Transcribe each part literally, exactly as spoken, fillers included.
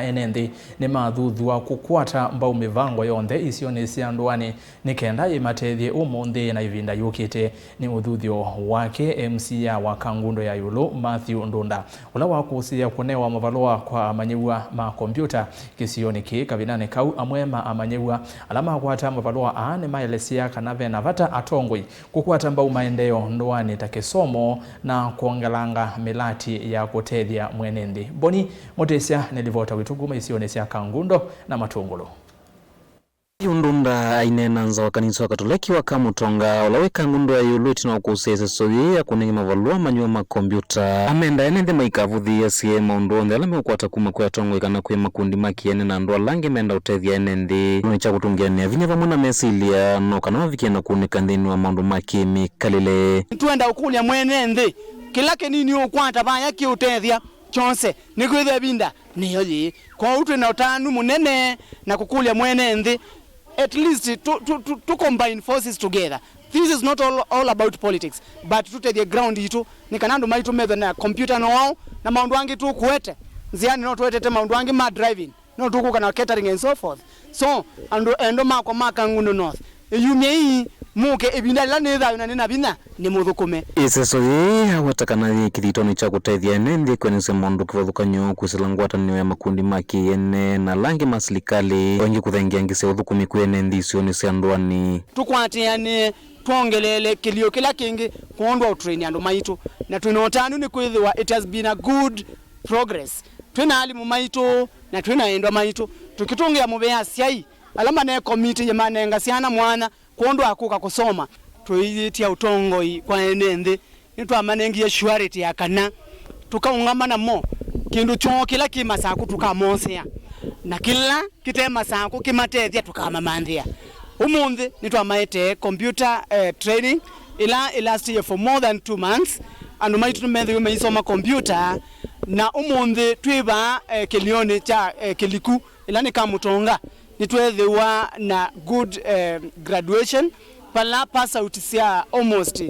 Ene nthĩ nĩmathuthw'a kũkwata mbau mĩvango yonthe isionĩ sya ndũanĩ nĩ kenda ĩmatethye ũmũnthĩ na ĩvinda yũkĩte. Nĩ ũthuthyo wake, M C A wa Kangundo ya ĩũlũ, Matthew Ndunda, ũla wakũsĩĩa kũnewa mavalũa kwa amanyĩw'a ma kombyũta kĩsionĩ kĩĩ kavindanĩ kau. Amwe ma amanyĩw'a ala makwata mavalũa aa nĩmaelesya kana ve na vata atongoi kũkwata mbau maendeeo ndũanĩ ta kĩsomo na kwongelanga mĩlati ya kũtethya mwene nthĩ. Boni Mũtĩsya nĩ livota witũ kuma isionĩ sya Kangundo na Matũngũlũ. Yu Ndunda aineena nza wa kanisa wa Katoleki wa Kamũtonga, ũla wĩ Kangundo ya ĩũlũ, ĩtina wa kũsĩĩa ĩseso yĩĩ ya kũnenga mavalũa amanyĩw'a ma kombyũta. Amenda ene nthĩ maikavũthĩĩasye maũndũ onthe ala meũkwata kuma kwĩ atongoi kana kwĩ makundi ma kĩene na andũ ala angĩ menda ũtethya ene nthĩ. Nĩ kya kũtũngĩanĩa vinya vamwe na mesilya, no kana mavikĩe na kũnĩka nthĩnĩ wa maũndũ ma kĩmĩkalĩle. Nĩtwenda ũkũlya mwene nthĩ, kĩla kĩnini ũkwata vaya kĩũtethya kyonse, nĩkwĩthĩa ĩvinda nĩyo yĩĩ. Kwoou twĩ na ũtanu mũnene na kũkũlya mwene nthĩ, at least to, to, to, to combine forces together. This is not all, all about politics, but tũtethye ground itũ, nĩ kana andũ maitũ methwe na computer no wao, na maũndũ angĩ tũkũete nzĩanĩ, no tũetete maũndũ angĩ ma driving, no tũkũka na catering and so forth. So, andũ endwa makwa ma Kangundo North, ĩyumya ii, mũke ĩvinda yĩla nĩ thayũ na nĩ na vinya, nĩ mũthũkũme. Ĩseso yĩĩ yaweta kana yĩ kĩthitonĩ kya kũtethya ene nthĩ kwĩanĩsya maũndũ kĩvathũkany'o, kwĩsĩla ngwatanĩo ya makundi ma kĩ-ene na ala angĩ ma silikalĩ, o ĩngĩ kũthengeangĩsya ũthũkũmi kwĩ ene nthĩ isionĩ sya ndũanĩ. Tũkwatĩanĩe twongeleele kĩlio kĩla kĩngĩ kwondũ wa ũtrain andũ maitũ, na twĩ na ũtanu nĩ kwĩthĩwa it has been a good progress. Twĩ na alimũ maitũ na twĩ na endwa maitũ, tũkĩtũngĩa mũvea asyai ala manekomitiie manenga syana mwanya kwondũ wa kũka kũsoma. Tũiĩtya ũtongoi kwa ene nthĩ, nĩtwamanengie surety ya kana tũkaũngama namo, kĩndũ kyoo kĩla kĩ Masakũ tũkamosea, na kĩla kĩte Masakũ kĩmatethya tũkamamanthĩa. Ũmũnthĩ nĩtwamaetee computer, eh, training ĩla ĩlastie for more than two months. Andũ maitũ nĩmethĩwe maisoma computer, na ũmũnthĩ twĩ vaa, eh, kĩlionĩ kya, eh, kĩliku, ĩla nĩ Kamũtonga, nĩtweethĩwa na good, eh, graduation, vala pass out sya almost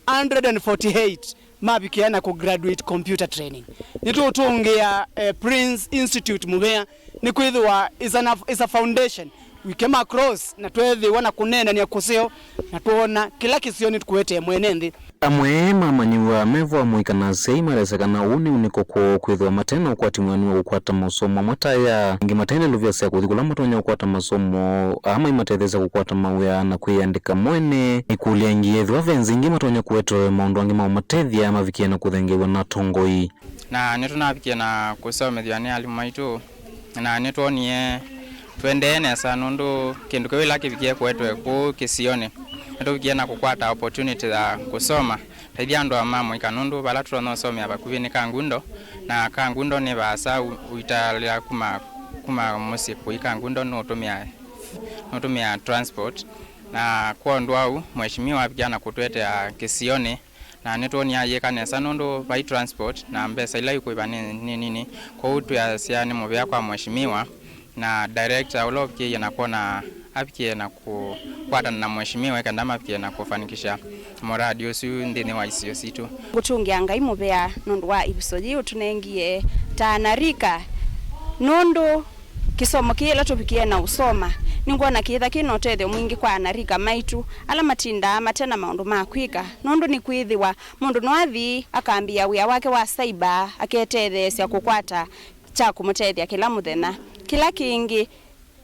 hundred and forty-eight mavikĩa na kũ graduate computer training. Nĩtũũtũngĩa, eh, Prince Institute mũvea, nĩkwĩthĩwa is an, is a foundation. We came across na tweethĩwa na kũneenany'a kũseo, na twoona kĩla kĩseo nĩtũkũetee mwene nthĩ. Amwe ma amanyĩw'a me vo amũika na asyai malesya kana ũu nĩ ũnĩko kwoo kwĩthĩwa mate na ũkwati mwĩanu wa kũkwata masomo amwe ta aya. Angĩ mate na ilovia sya kũthi kũla matonya kũkwata masomo aa maimatetheesya kũkwata mawĩa na kwĩyandĩka mo ene. Ĩkũlyo ĩngĩ, ethĩwa ve nzĩa ingĩ matonya kũetewe maũndũ angĩ ma ũmatethya mavikĩe na kũthengeew'a na atongoi. Na nĩtũnavikie na kũsomethw'a nĩ alimũ maitũ, na nĩtwonie tũendee nesa, nũndũ kĩndũ kĩu ĩla kĩvikie kũetwe kũu kĩsionĩ, nĩtũvikie na kũkwata opportunity ya kũsoma. Taithya andũ ma mũika, nũndũ vala tũtonya ũsomea vakuvĩ nĩ Kangundo, na Kangundo nĩ vaasa ũ-, ũitalĩa kuma, kuma mũsyĩ kũi Kangundo nũũtũmĩa, nũũtũmĩa transport. Na kwondũ wa ũu, mheshimiwa avikia na kũtũetea kĩsionĩ, na nĩtwonie ayĩka nesa nũndũ vai transport na mbesa ila ikũĩva nĩ, nĩ nini. Kwoou twĩasya nĩ mũvea kwa mheshimiwa na director ũla ũvikĩie na kwona avikie na kũkwatana na mheshimiwa kenda mavikie na kũfanikisha muradi ũsu nthĩnĩ wa isio sitũ. Ngũtũngĩa Ngai mũvea nũndũ wa ĩvuso yĩĩ ũtũnengie ta anarika, nũndũ kĩsomo kĩĩ ĩla tũvikie na ũsoma, nĩngwona kĩĩtha kĩ na ũtethyo mwingĩ kwa anarika maitũ ala matindaa mate na maũndũ ma kwĩka, nũndũ nĩkwĩthĩwa mũndũ no athi akambĩĩa wĩa wake wa saiba, aketetheesya kũkwata kya kũmũtethya kĩla mũthenya. Kĩla kĩngĩ,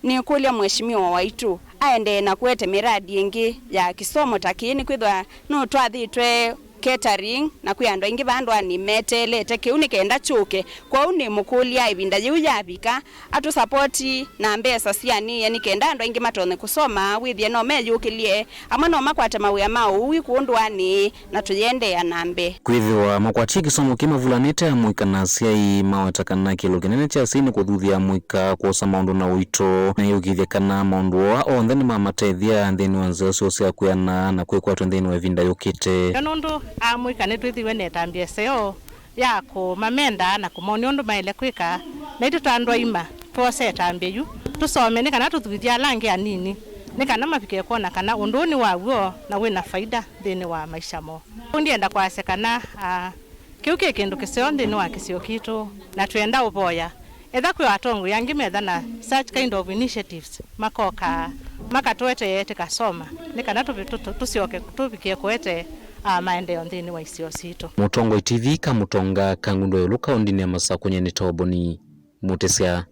nĩkũlya mheshimiwa waitũ aendee na kũete mĩradi ĩngĩ ya kĩsomo ta kĩĩ, nĩkwĩthĩwa nũtwathĩtwe catering, na kwĩ andũ aingĩ vaa ndũanĩ meteelete kĩu nĩ kenda kyũke. Kwoou nĩmũkũlya ĩvinda yĩu yavika, atũsapoti na mbesa sianĩe nĩ kenda andũ aingĩ matonye kũsoma, wĩthĩe no meyũkĩlye, amwe no makwate mawĩa ma ũui kũũ ndũanĩ, na tũyĩendeea na mbee. Kwĩthĩwa makwatie kĩsomo kĩmavulanĩte, amũika na asyai maweta kana kĩlo kĩnene kya asyai nĩ kũthuthya amũika kwosa maũndũ na ũito, na yĩũkĩĩthya kana maũndũ aa onthe nĩmamatethya nthĩnĩ wa nzĩa syoo sya kwĩana na kwĩkwatw'a nthĩnĩ wa ĩvinda yũkĩte. Nũndũ amũika nĩtwĩthĩiwe na ĩtambya ĩseo ya kũmamenda na kũmonia ũndũ maĩle kwĩka, naitũ ta andũ aima twose ĩtambya yu tũsome nĩ kana tũthuthye ala angĩ anini, nĩ kana mavike kwona kana ũndũ ũũ nĩ wa w'o na wĩ na faida nthĩnĩ wa maisha moo. Ũu ndienda kwasya kana, ah, kĩu kĩ kĩndũ kĩseo nthĩnĩ wa kĩsio kitũ, na twĩenda ũvoya Etha kwĩ atongoi angĩ metha na such kind of initiatives, makoka makatũetee tũkasoma, nĩ kana tũvi- tũ- tũ- tũsyoke tũvikĩe kũete, ah, maendeeo nthĩnĩ wa isio sitũ. Mũtongoi T V Kamũtonga, Kangundo ya Ĩũlũ kaũndĩnĩ ya Masakũ, nyie nĩ Toboni Mũtĩsya.